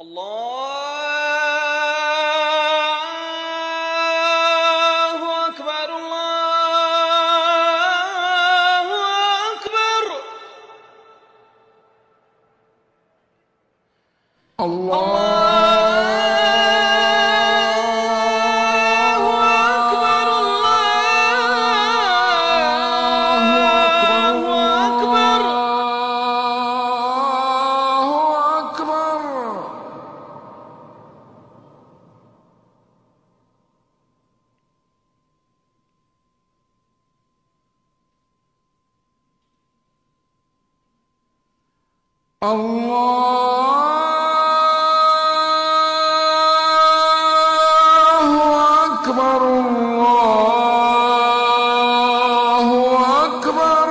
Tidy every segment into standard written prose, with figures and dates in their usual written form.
Allahu akbar Allahu akbar. Allahu akbar Allahu akbar. الله أكبر الله أكبر.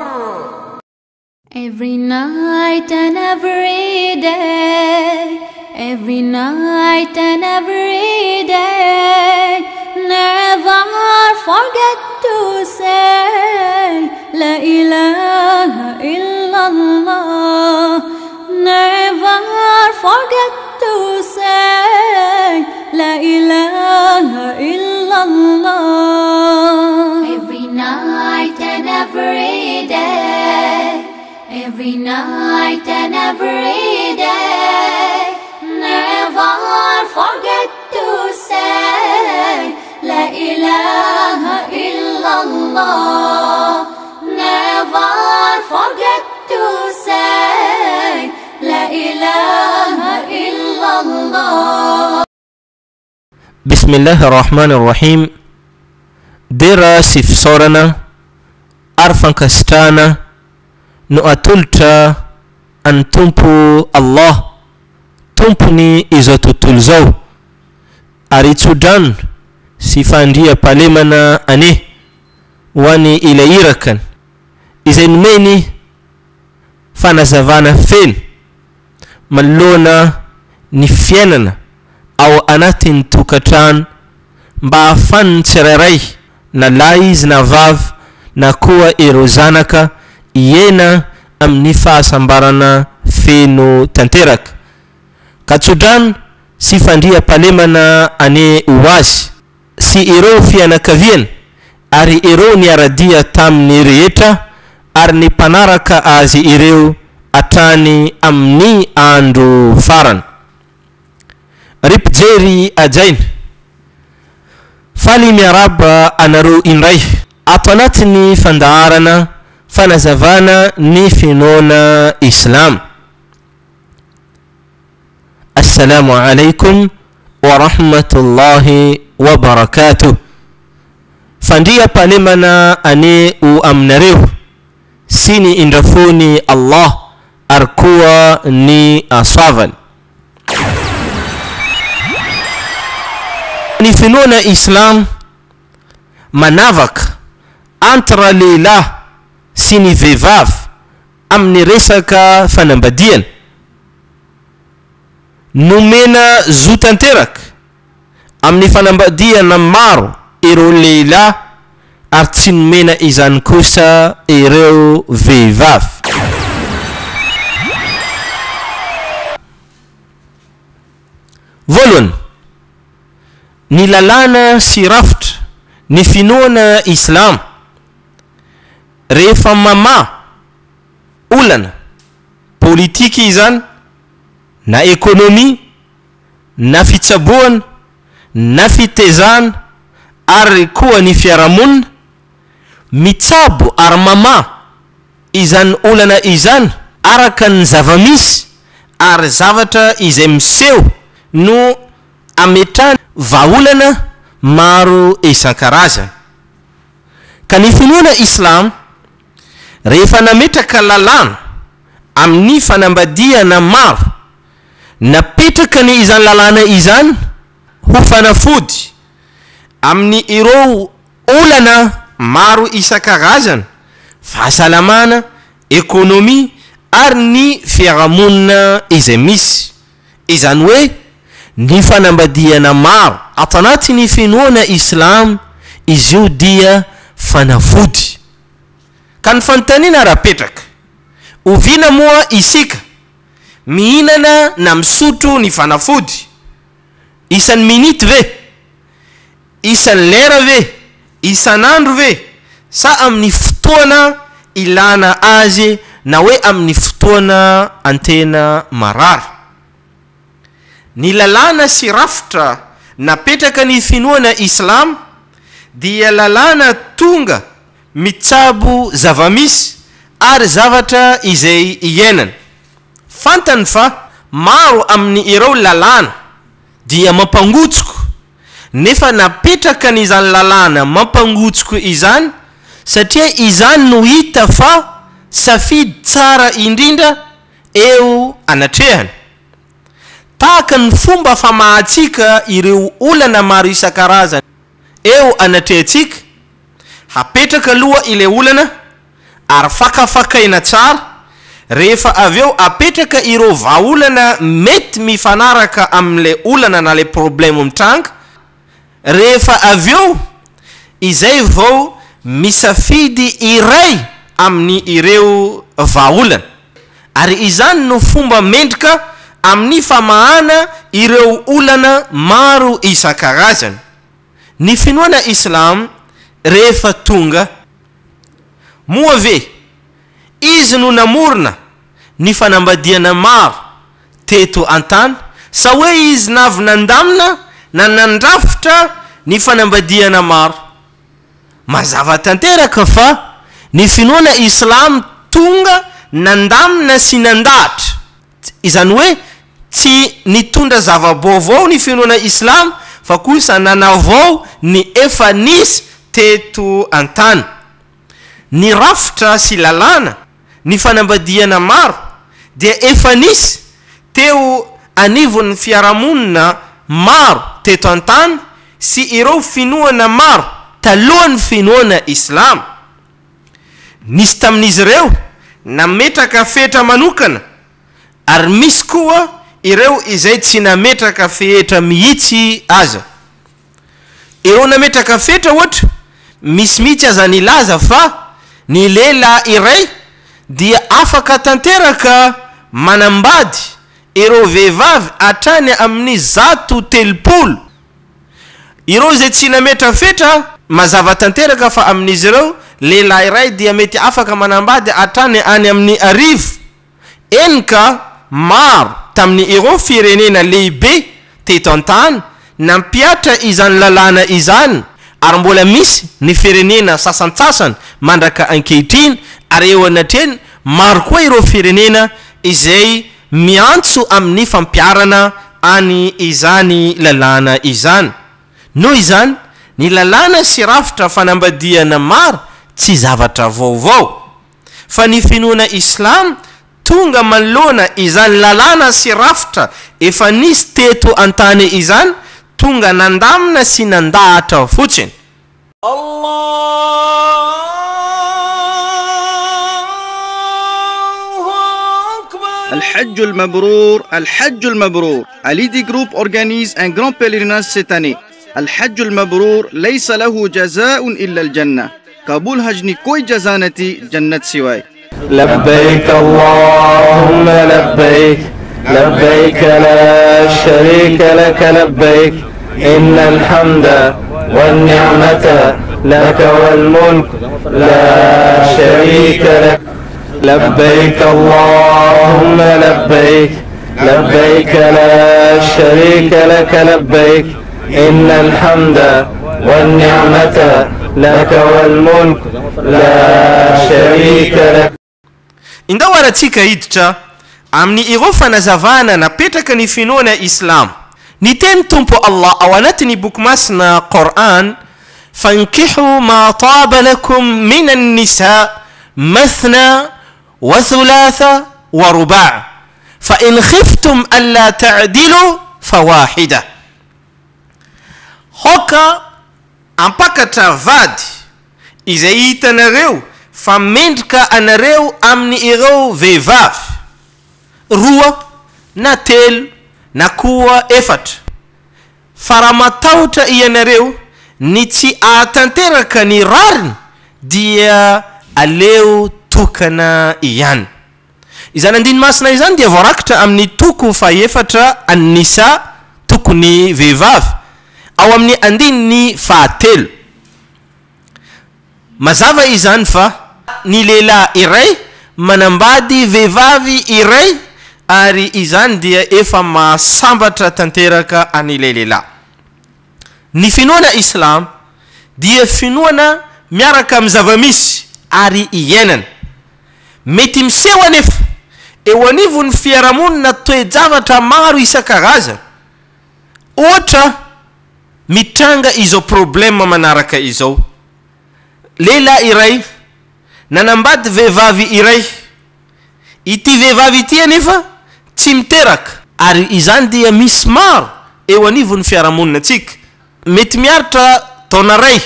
Every night and every day, every night and every day, never forget to say La ilaha illallah. Never forget to say La ilaha illallah. Every night and every day, every night and every day, never forget to say La ilaha illallah. Never forget to say La ilaha illallah. بسم الله الرحمن الرحيم. Dera sy fisaorana ary fankasitrahana no atolotra an'ny Tompo Allah, Tompony izao tontolo izao, ary tso-drano sy fandriampahalemana anie ho an'ny ilay irakany izay nomeny fanazavana feno manoloana ny fiainana ao anatin'ny tokantrano mba hahafahan'ny tsirairay na lahy izy na vavy na koa ireo zanaka hiaina amin'ny fahasambarana feno tanteraka. Ka tso-drano sy fandriampahalemana anie ho azy sy ireo fianakaviany ary ireo niara-dia taminy rehetra ary ny mpanaraka azy ireo hatrany amin'ny andro farany. Ry mpijery hajaina, faly miarahaba anareo indray ato anatin'ny fandaharana fanazavana ny finoana Islamo. Assalamu alaikum wa rahmatullahi wa barakatuh. Fandriampahalemana anie ho aminareo sy ny indrafon'i Allah ary koa ny hasoavany. Ny finoana Islam manavaka entre lehilahy sy ny vehivavy amin'ny resaka fanambadiana. Nomena zo tanteraka amin'ny fanambadiana maro ireo lehilahy ary tsy nomena izany kosa ireo vehivavy. Voalohany, ny lalàna sy rafitra ny finoana islamo rehefa mamaha olana politika izany na ekonomia na fitsaboana na fitezana ary koa ny fiarahamonina, mitsabo ary mamaha izany olana izany araka ny zava-misy ary zavatra izay miseho no ametrahany vahaolana maro isan-karazany. Ka ny finoana Islam rehefa nametraka lalàna amin'ny fanambadiana maro, napetraka ny izany lalàna izany ho fanafody amin'ny ireo olana maro isan-karazany, fahasalamana, ekonomia ary ny fiarahamonina izay misy. Izany hoe ny fanambadiana maro ato anatin'ny finoana Islam izy io dia fanafody. Ka ny fanontaniana ary apetraka, oviana moa isika. mihinana na misotro ny fanafody? Isan'ny minute ve? Isan'ny lera ve? Isan'andro ve? Sa amin'ny fotoana ilana azy na hoe amin'ny fotoana antena marary? Ny lalàna sy rafitra napetraka ny finoana islam dia lalàna tonga mitsabo zava-misy ary zavatra izay iainana. Fantany fa maro amin'ny ireo lalàna dia mampangotsoko nefa napetraka ny izany lalàna mampangotsoko izany satria izany no hita fa safidy tsara indrindra eo anatrehany. Tahaka ny fomba famahantsika ireo olana maro isan-karazany eo anatrehantsika, hapetraka aloha ilay olana ary fakafakaina tsara, rehefa avy eo apetraka ireo vahaolana mety mifanaraka amin'ilay olana na ilay problème mitranga, Rehefa avy eo izay vao misafidy iray amin'ny ireo vahaolana. Ary izany no fomba mendrika amin'ny famahana ireo olana maro isan-karazany. Ny finoana Islam rehefa tonga, moa ve Izy no namorona ny fanambadiana maro teto an-tany sa hoe izy navy nandamina na nandrafitra ny fanambadiana maro? Mazava tanteraka fa ny finoana Islam tonga nandamina sy nandahatra, izany hoe tsy nitondra zava-baovao ny finoana Islam fa kosa nanavao ny efa nisy teto an-tany. Ny rafitra sy lalàna ny fanambadiana maro dia efa nisy teo anivon'ny fiarahamonina maro teto an-tany sy ireo finoana maro talohan'ny finoana islamo. Nisy tamin'izy ireo nametraka fetra manokana ary misy koa ireo izay tsy nametraka fetra mihitsy aza. Ireo nametraka fetra ohatra, misy mihitsy aza nilaza fa ny lehilahy iray dia afaka tanteraka manambady ireo vehivavy hatrany amin'ny 130. Ireo izay tsy nametra fetra, mazava tanteraka fa amin'izy ireo, lehilahy iray dia mety afaka manambady hatrany any amin'ny 1000. Eny ka, maro tamin'ny ireo firenena lehibe teto an-tany nampihatra izany lalàna izany ary mbola misy ny firenena sasantsasany mandraka ankehitriny ary eo anatrehany maro koa ireo firenena izay miantso amin'ny fampiharana any izany lalàna izany. Noho izany, ny lalàna sy rafitra fanambadiana maro tsy zavatra vaovao. Fa ny finoana islam tonga manoloana izany lalàna sy rafitra efa nisy teto an-tany izany, tonga nandamina sy nandahatra fotsiny. الحج المبرور الحج المبرور Alidi Group organise un grand pèlerinage cette année. الحج المبرور ليس له جزاء إلا الجنة قبول حج کوئی جزا نتی جنت سوائے لبيك اللهم لبيك لبيك لا شريك لك لبيك إن الحمد والنعمة لك والملك لا شريك لك لبيك اللهم لبيك لبيك لا شريك لك لبيك إن الحمد والنعمة لك والملك لا شريك لك Indao ary antsika hiditra amin'ny ireo fanazavana napetraka ny finoana Islamo. Niteny Tompo Allah ao anatin'ny boky masina Qoran, Fankihu ma taba lakum minan nisa mathna wa thulatha wa ruba' fa in khiftum alla ta'dilu fa wahida. Hoka ampakatra vady izay hitanareo fa mendrika anareo amin'ny ireo vehivavy, roa na telo na koa efatra, fa raha matahotra ianareo ny tsy ahatanteraka ny rariny dia aleo tokana ihany. Izany andininy masina izany dia voarakitra amin'ny toko fahefatra An-Nisa, tokon'ny vehivavy, ao amin'ny andininy fahatelo. Mazava izany fa ny lehilahy iray manambady vehivavy iray ary izany dia efa mahasambatra tanteraka an'ilay lehilahy. Ny finoana Islam dia finoana miaraka amin'ny zava-misy ary iainana. Mety miseho anefa eo anivon'ny fiarahamonina toe-javatra maro isan-karazany. Ohatra mitranga izao problème manaraka izao, lehilahy iray nanambady vehivavy iray, ity vehivavy ity anefa tsy miteraka, ary izany dia misy maro eo anivon'ny fiarahamonina antsika, mety miaritra taona ray,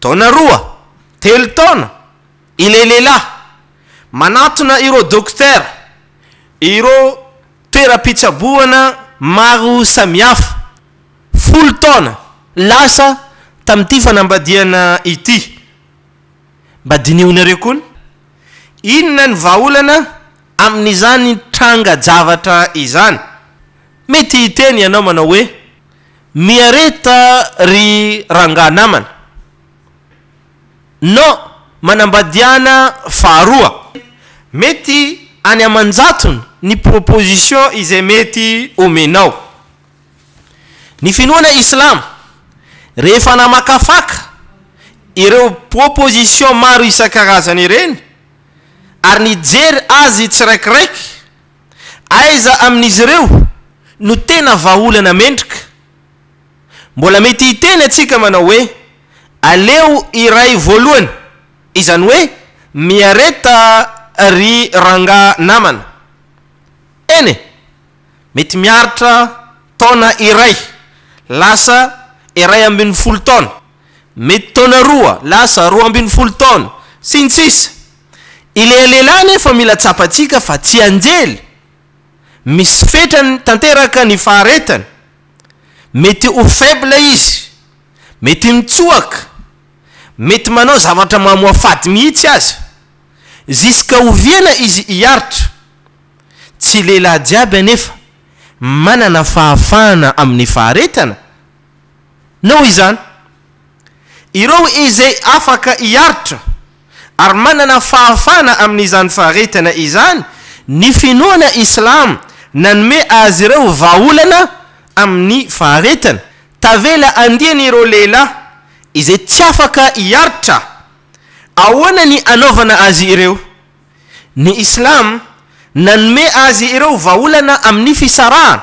taona roa, telo taona ilay lehilahy, manatona ireo dokotera, ireo toeram-pitsaboana maro samihafa, folo taona lasa tamin'ity fanambadiana ity. Mba dinihonareo koa ny inona ny vahaolana amin'izany tranga-javatra izany. Mety hiteny ianao manao hoe, Miareta ry rangahy namana. Non, manambadiana faharoa. Mety any aman-jatony ny proposition izay mety omenao. Ny finoana Islam, rehefa namakafaka ireo proposition maro isan-karazany ireny ary nijery azy tsiraikiraiky, aiza amin'izy ireo no tena vahaolana mendrika? Mbola mety hiteny antsika manao hoe, aleo iray voalohany, izany hoe miareta ry rangahy namana. Eny e! Mety miaritra taona iray lasa 11 taona, mety taona roa lasa 12 taona, sy ny sisa Ilay lehilahy anefa mila tsapantsika fa tsy anjely, misy fetrany tanteraka ny faharetany, mety ho faible izy, mety mitsoaka, mety manao zavatra mamoafady mihitsy aza, jusqu'à oviana izy hiaritra? Tsy lehilahy jiaby anefa manana fahafahana amin'ny faharetana. Noho izany, ireo izay afaka hiaritra ary manana fahafahana amin'izany faharetana izany, ny finoana Islam nanome azy ireo vahaolana amin'ny faharetana. Tavela andiany ireo lehilahy izay tsy afaka hiaritra. Ahoana ny anaovana azy ireo? Ny Islam nanome azy ireo vahaolana amin'ny fisarahana,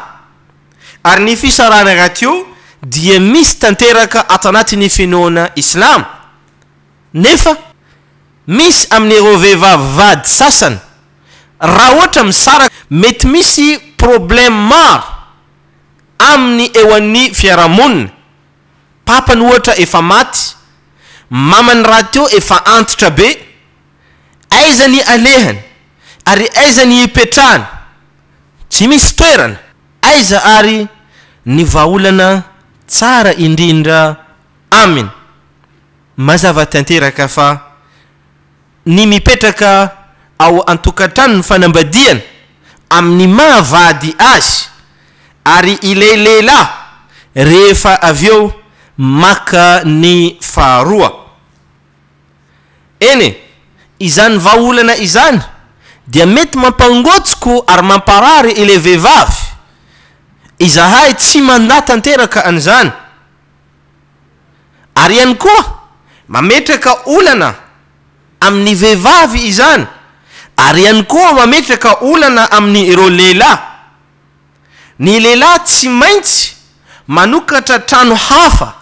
ary ny fisarahana rahateo dia misy tanteraka ato anatin'ny finoana Islam. Nefa misy amin'ireo vehivavy vady sasany raha ohatra misaraka mety misy problème maro aminy eo an'ny fiarahamonina, papany ohatra efa maty, mamany rahateo efa antitra be, Aiza ny alehany ary aiza ny ipetrahany? Tsy misy toerana. Aiza ary ny vahaolana tsara indrindra aminy? Mazava tanteraka fa ny mipetraka ao an-tokantranon'ny fanambadiana amin'ny maha vady azy ary ilay lehilahy rehefa avy eo maka ny faharoa. Eny e, izany vahaolana izany dia mety mampangôtsiko ary mamparary ilay vehivavy. Izahay tsy mandà tanteraka an'izany. Ary ihany koa, mametraka olana amin'ny vehivavy izany, ary ihany koa mametraka olana amin'ireo lehilahy. Ny lehilahy tsy maintsy manokatra trano hafa,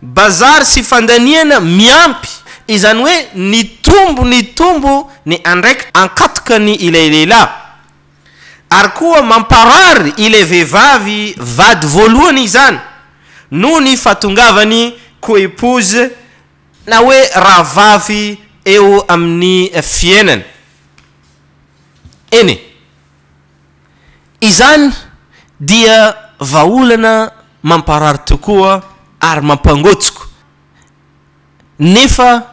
bazary sy fandaniana miampy, izany hoe nitombo nitombo ny andraikitra ankatokany ilay lehilahy. Ary koa mamparary ilay vehivavy vady voalohany izany noho ny fahatongavany co-épouse na hoe rahavavy eo amin'ny fiainany. Eny e! Izany dia vahaolana mamparary tokoa ary mampangôtsiko. Nefa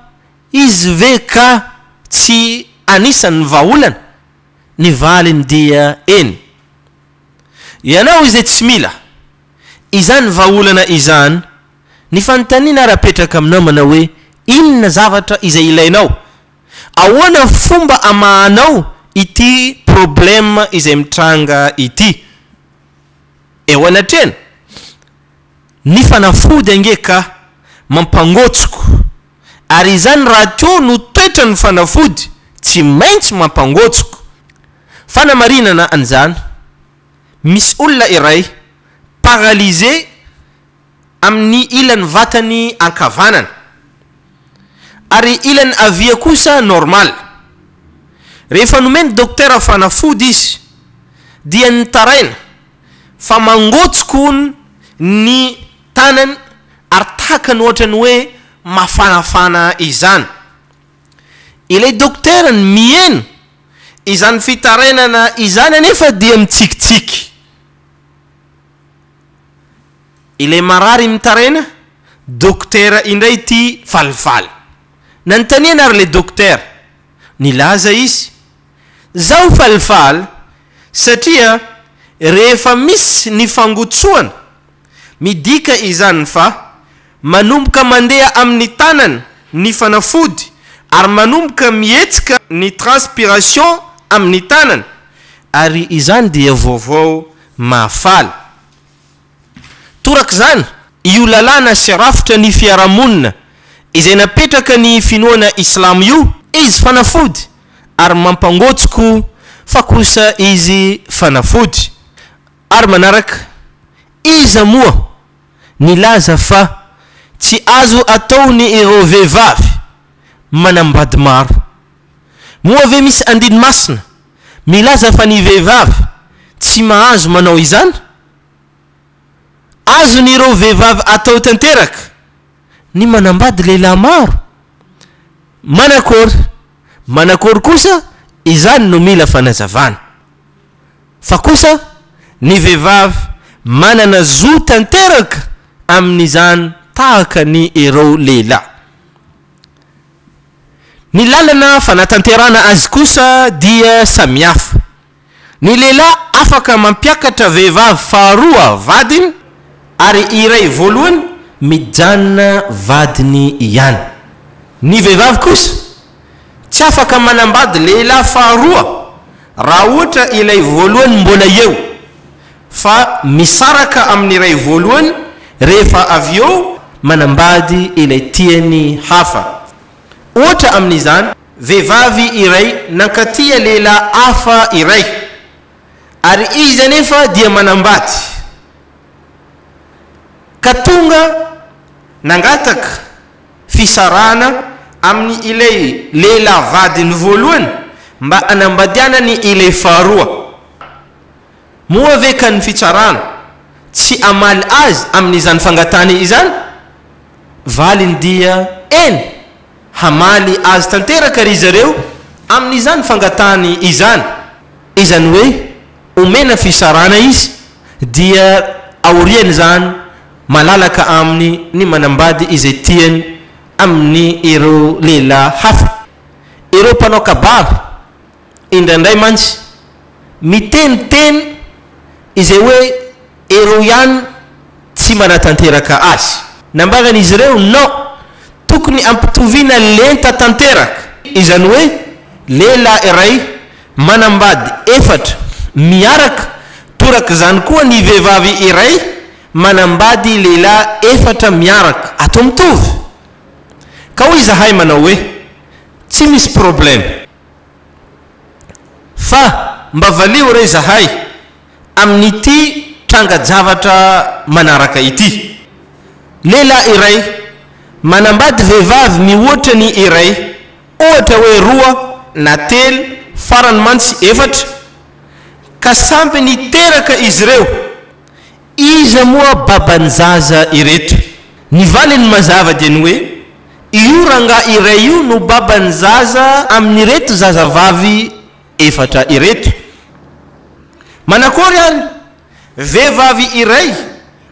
izy ve ka tsy anisan'ny vahaolana? Ny valiny dia eny. Ianao izay tsy mila izany vahaolana izany, ny fanontaniana ary apetraka aminao manao hoe inona zavatra izay ilainao? Ahoana fomba amahanao ity problème izay mitranga ity? Eo anatrehana, ny fanafody ange ka mampangôtsoko ary izany rahateo no toetran'ny fanafody, tsy maintsy mampangôtsoko. Fanamarinana an'izany, misy olona iray paralysé amin'ny ilan'ny vatany ankavanana, ary ilany havia kosa normal. Rehefa nomen'ny dokotera fanafody izy dia nitaraina fa mangotsoko hono ny tanany ary tahaka ny ohatran'ny hoe mafanafana izany. Ilay dokoterany miheno izany fitarainana izany anefa dia mitsikitsiky. Ilay marary mitaraina, dokotera indray ity falifaly. Nanontaniana ary ilay dokotera, nilaza izy, Zaho falifaly satria rehefa misy ny fangotsoana, midika izany fa manomboka mandeha amin'ny tanana ny fanafody ary manomboka mihetsika ny transpiration amin'ny tanana ary izany dia vaovao mahafaly. Torak'izany, io lalàna sy rafitra ny fiarahamonina izay napetraka ny finoana islamo io, izy fanafody ary mampangôtsiko fa kosa izy fanafody. Ary manaraka, iza moa nilaza fa tsy azo atao ny ireo vehivavy manambady maro? Moa ve misy andiny masina milaza fa ny vehivavy tsy mahazo manao izany? Azon'ireo vehivavy atao tanteraka ny manambady lehilahy maro. Manakory? Manakory kosa izany no mila fanazavana. Fa kosa ny vehivavy manana zo tanteraka amin'izany tahaka ny ireo lehilahy. Ny lalana fanatanterahana azy kosa dia samihafa. Ny lehilahy afaka mampiakatra vehivavy faharoa vadiny ary iray voalohany mijanona vadiny ihany. Ny vehivavy kosa tsy afaka manambady lehilahy faharoa raha ohatra ilay voalohany mbola eo fa misaraka amin'ny iray voalohany rehefa avy eo manambady ilay tiany hafa. Ohatra amin'izany, vehivavy iray nankatia lehilahy hafa iray, ary izy anefa dia manambady, ka tonga nangataka fisarahana amin'ny ilay lehilahy vadiny voalohany mba hanambadianany ilay faharoa. Moa ve ka ny fitsarana tsy hamaly azy amin'izany fangatahany izany? Valiny dia eny, hamaly azy tanteraka ry zareo amin'izany fangatahany izany. Izany hoe omena fisarana izy dia aorian'izany malalaka aminy ny manambady izay tiany amin'ny ireo lehilahy hafa. Ireo mpanao kabary indraindray mantsy miteniteny izay hoe ireo ihany tsy manatanteraka azy. Nambaran'izy ireo non, tokony ampitoviana lenta tanteraka, izany hoe lehilahy iray manambady efatra miaraka, torak'izany koa ny vehivavy iray manambady lehilahy efatra miaraka, atao mitovy. Ka hoy izahay manao hoe tsy misy problème. Fa mba valio re zahay amin'ity tranga-javatra manaraka ity. Lehilahy iray manambady vehivavy mihoatra ny iray, ohatra hoe roa na telo, farany mantsy efatra, ka samby niteraka izy ireo. Iza moa baban'ny zaza ireto? Ny valiny mazava dia ny hoe, io rangahy iray io no baban'ny zaza amin'ireto zazavavy efatra ireto. Manakory ary? Vehivavy iray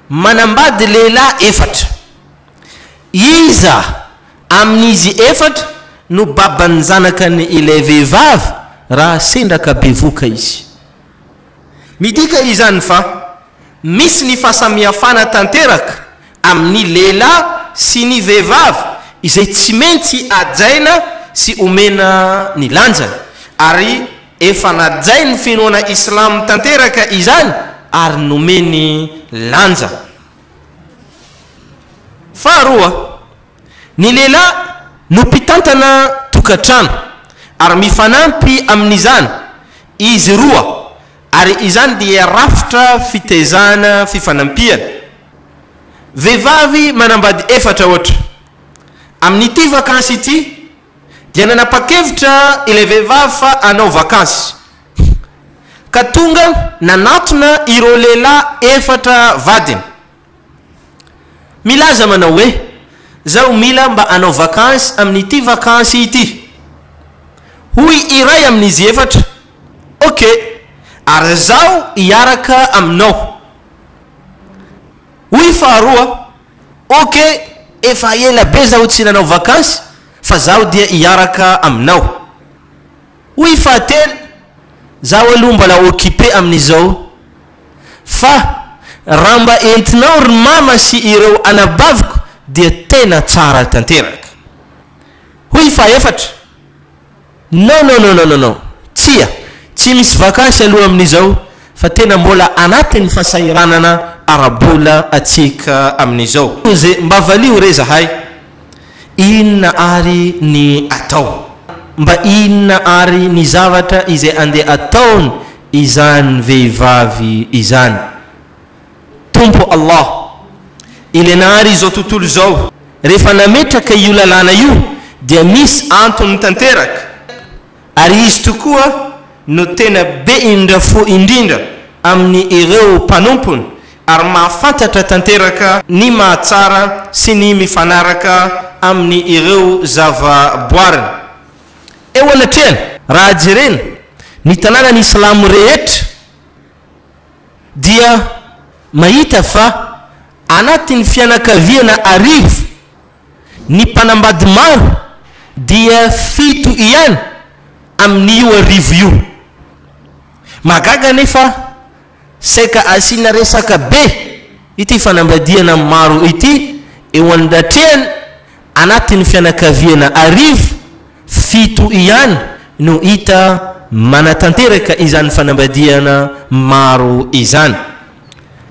manambady lehilahy efatra. Iza amin'izy efatra no baban'ny zanakany ilay vehivavy? raha sendra ka bevoka izy. Midika izany fa misy ny fahasamihafana tanteraka amin'ny lehilahy sy ny vehivavy izay tsy maintsy hajaina sy omena ny lanjany ary efa najain'ny finoana islam tanteraka izany ary nomeny lanja. Faharoa, ny lehilahy no mpitantana tokantrano ary mifanampy amin'izany izy roa ary izany dia rafitra fitaizana fifanampiana. Vehivavy manambady efatra ohatra. Amin'ity vakansy ity dia nanapa-kevitra ilay vehivavy fa hanao vakansy. Ka tonga nanatona ireo lehilahy efatra vadiny. Milaza manao hoe, Zaho mila mba hanao vakansy amin'ity vakansy ity. Hoy iray amin'izy efatra, Ok, ary zaho hiaraka aminao. Hoy faharoa, Ok, efa ela be zaho tsy nanao vakansy fa zaho dia hiaraka aminao. Hoy fahatelo, Zaho aloha mbola occupé amin'izao fa raha mba entinao ry mama sy ireo anabaviko dia tena tsara tanteraka. Hoy fahefatra, Non non non non non, tsia, tsy misy vakansy aloha amin'izao fa tena mbola anatin'ny fahasahiranana ara-bola atsika amin'izao. Ze mba valio re zahay. Inona ary ny atao? Mba inona ary ny zavatra izay andeha ataon izany vehivavy izany? Tompo Allah, Ilay nahary izao tontolo izao, rehefa nametraka io lalàna io dia misy antony tanteraka, ary Izy tokoa no tena be indra-fo indrindra amin'ny ireo mpanompony ary mahafantatra tanteraka ny mahatsara sy ny mifanaraka amin'ny ireo zava-boariny. Eo anatrehany, raha jerena ny tanànan'ny Islamo rehetra dia mahita fa anatin'ny fianakaviana arivo Ny mpanambady maro dia fito ihany amin'io arivo io. Mahagaga anefa saika asiana resaka be ity fanambadiana maro ity eo anatrehany anatin'ny fianakaviana arivo, fito ihany no hita manatanteraka izany fanambadiana maro izany.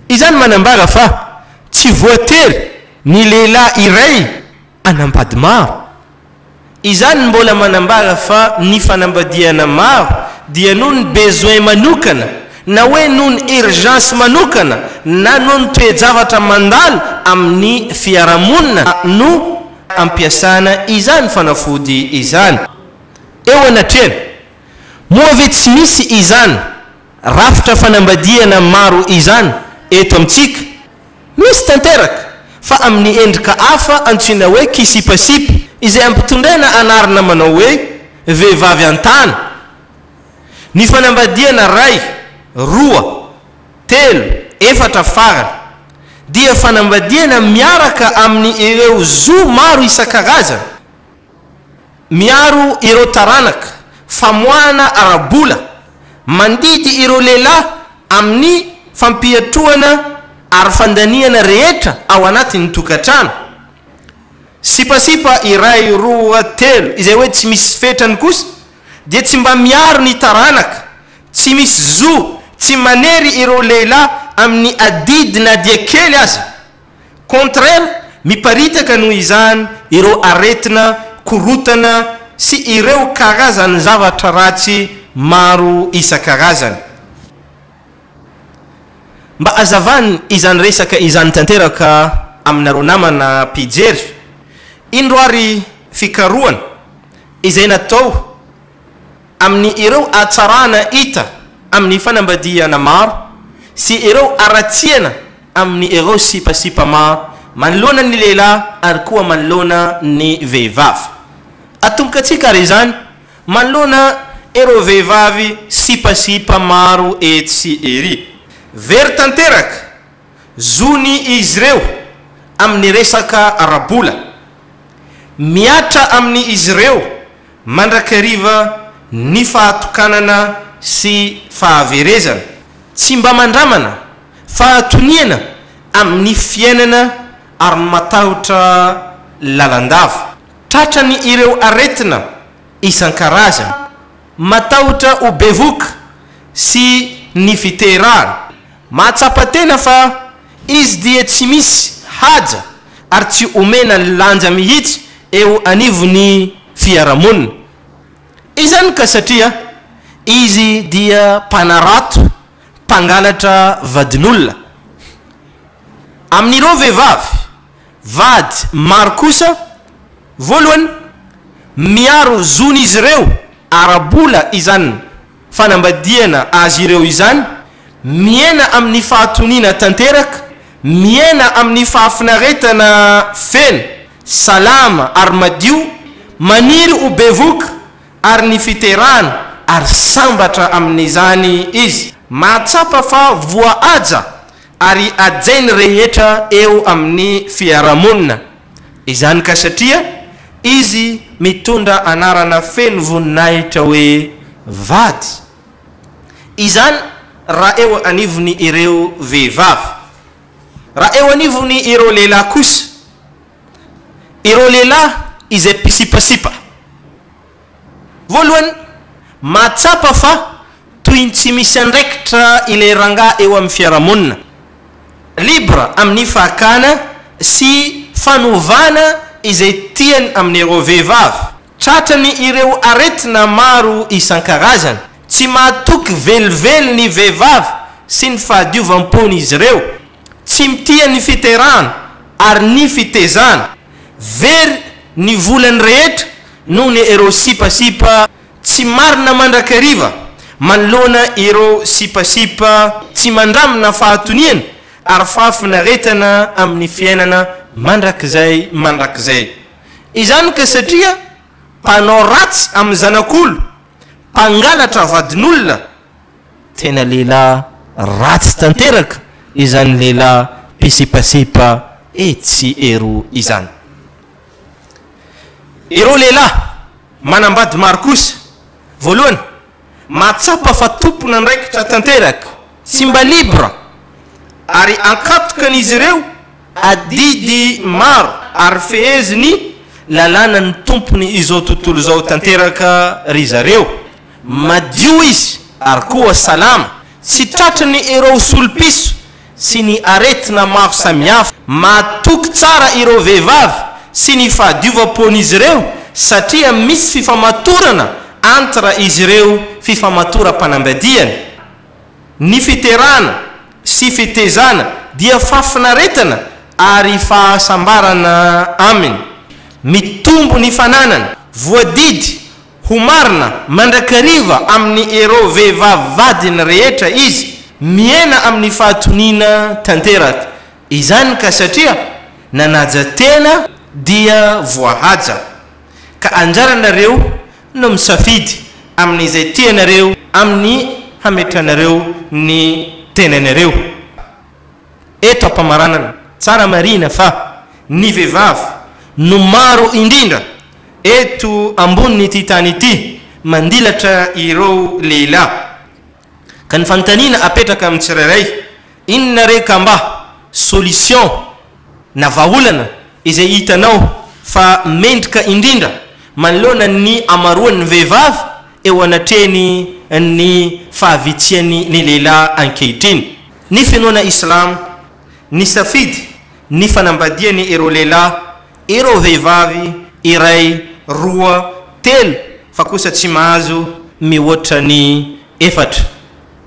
Izany manambara fa tsy voatery Ny lehilahy iray hanambady maro. Izany mbola manambara fa ny fanambadiana maro dia noho ny besoin manokana na hoe noho ny urgence manokana na noho ny toe-javatra mandalo amin'ny fiarahamonina no ampiasana izany fanafody izany. Eo anatrehany, moa ve tsy misy izany rafitra fanambadiana maro izany eto amintsika? Misy tanteraka, fa amin'ny endrika hafa antsoina hoe kisipasipy, izay ampitondraina anarana manao hoe vehivavy an-tany. Ny fanambadiana ray, roa, telo, efatra farany, dia fanambadiana miaraka amin'ny ireo zo maro isan-karazany. Miaro ireo taranaka, famoahana ara-bola, mandidy ireo lehilahy amin'ny fampiatrohana ary fandaniana rehetra ao anatin'ny tokantrano. Sipasipa iray, roa, telo, izay hoe tsy misy fetrany kosa dia tsy mba miaro ny taranaka, tsy misy zo, tsy manery ireo lehilahy amin'ny adidy na dia kely aza. Contraire, miparitaka noho izany ireo aretina, korotana sy ireo karazan zavatra ratsy maro isan-karazany. Mba azavan izany resaka izany tanteraka aminareo namana mpijery. Indro ary fikarohana izay natao amin'ny ireo hatsarana hita amin'ny fanambadiana maro sy ireo haratsiana amin'ny ireo sipasipa maro manoloana ny lehilahy ary koa manoloana ny vehivavy. Atombokantsika ary izany manoloana ireo vehivavy sipasipa maro etsy sy ery. Very tanteraka zony izy ireo amin'ny resaka ara-bola. Mihatra amin'ny izy ireo mandrakariva ny fahatokanana sy fahaverezana. Tsy mba mandramana fahatoniana amin'ny fiainana ary matahotra lalandava. Tratrany ireo aretina isan-karazany. Matahotra ho bevoka sy ny fiterahana. Mahatsapa tena fa izy dia tsy misy haja ary tsy omena lanja mihitsy eo anivon'ny fiarahamonina. Izany ka satria izy dia mpanarato, mpangalatra vadin'olona. Amin'ireo vehivavy vady maro kosa, voalohany, miaro zon'izy ireo ara-bola izany fanambadiana azy ireo izany, miaina amin'ny fahatoniana tanteraka, miaina amin'ny fahafinaretana feno, salama ary madio, maniry ho bevoka ary ny fiterahana ary sambatra amin'izany izy. Mahatsapa fa voahaja ary hajain'ny rehetra eo amin'ny fiarahamonina izany ka satria izy mitondra anarana feno voninahitra hoe vady. Izany raha eo anivon'ny ireo vehivavy. Raha eo anivon'ny ireo lehilahy kosa, ireo lehilahy izay mpisipasipa. Voalohany, mahatsapa fa toy ny tsy misy andraikitra ilay rangahy eo amin'ny fiarahamonina. Libre amin'ny fakana sy fanovana izay tiany amin'ireo vehivavy. Tratrany ireo aretina maro isan-karazany. Tsy mahatoky velively ny vehivavy sy ny fahadiovam-pon'izy ireo. Tsy mitia ny fiterahana ary ny fitezana. Very ny volany rehetra noho ny ireo sipasipa tsy marina mandrakariva manoloana ireo sipasipa tsy mandramina fahatoniana ary fahafinaretana amin'ny fiainana mandrakizay mandrakizay. Izany ka satria mpanao ratsy amin'ny zanak'olo, mpangalatra vadin'olona, tena lehilahy ratsy tanteraka izany lehilahy mpisipasipa etsy sy eroa izany. Ireo lehilahy manambady maro kosa, voalohany, mahatsapa fa tompon'andraikitra tanteraka, tsy mba libre, ary ankatokan'izy ireo adidy maro ary fehezin'ny lalànan'ny Tompony izao tontolo izao tanteraka ry zareo. Madio izy ary koa salama, tsy tratry ny ireo solpiso sy ny aretina maro samihafa. Matoky tsara ireo vehivavy sy ny fahadiovam-pon'izy ireo satria misy fifamatorana entre izy ireo fifamatoram-panambadiana. Ny fiterahana sy fitezana dia fahafinaretana ary fahasambarana aminy. Mitombo ny fananany. Voadidy ho marina mandrakariva amin'ny ireo vehivavy vadiny rehetra izy, miaina amin'ny fahatoniana tanteraka. Izany ka satria nanaja tena dia voahaja. Ka anjaranareo no misafidy amin'izay tianareo amin'ny hametranareo ny tenanareo. Eto am-pamaranana, tsara marihina fa ny vehivavy no maro indrindra eto ambonin'ity tany ity mandilatra ireo lehilahy. Ka ny fanontaniana apetraka amin'ny tsirairay, inona re ka mba solution na vahaolana izay hitanao fa mendrika indrindra manoloana ny hamaroan'ny vehivavy eo anatrehany ny fahavitsiany ny lehilahy ankehitriny? Ny finoana islamo, ny safidy ny fanambadiany ireo lehilahy, ireo vehivavy, iray, roa, telo fa kosa tsy mahazo mihoatra ny efatra.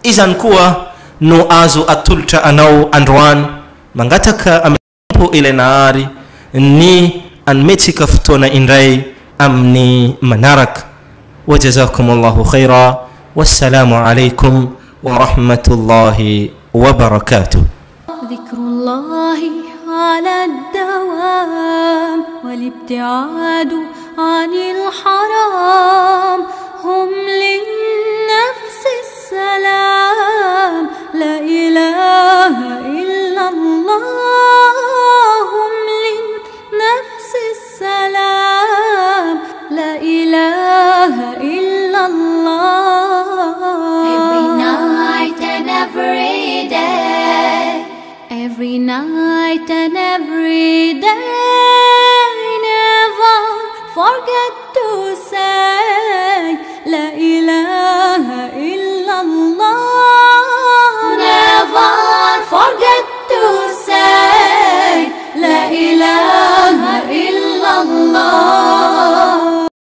Izany koa no azo atolotra anao androany, mangataka amin'ny Tompo ilay Nahary ny anomentsika fotoana indray amin'ny manaraka. Wa jazakumullahu khaira, wassalamo alaikum wa rahmatullahi wa barakatuh. ذكر الله على الدوام والابتعاد عن الحرام هم للنفس السلام لا إله إلا الله هم للنفس السلام لا إله إلا الله. night and every day. Never forget to say.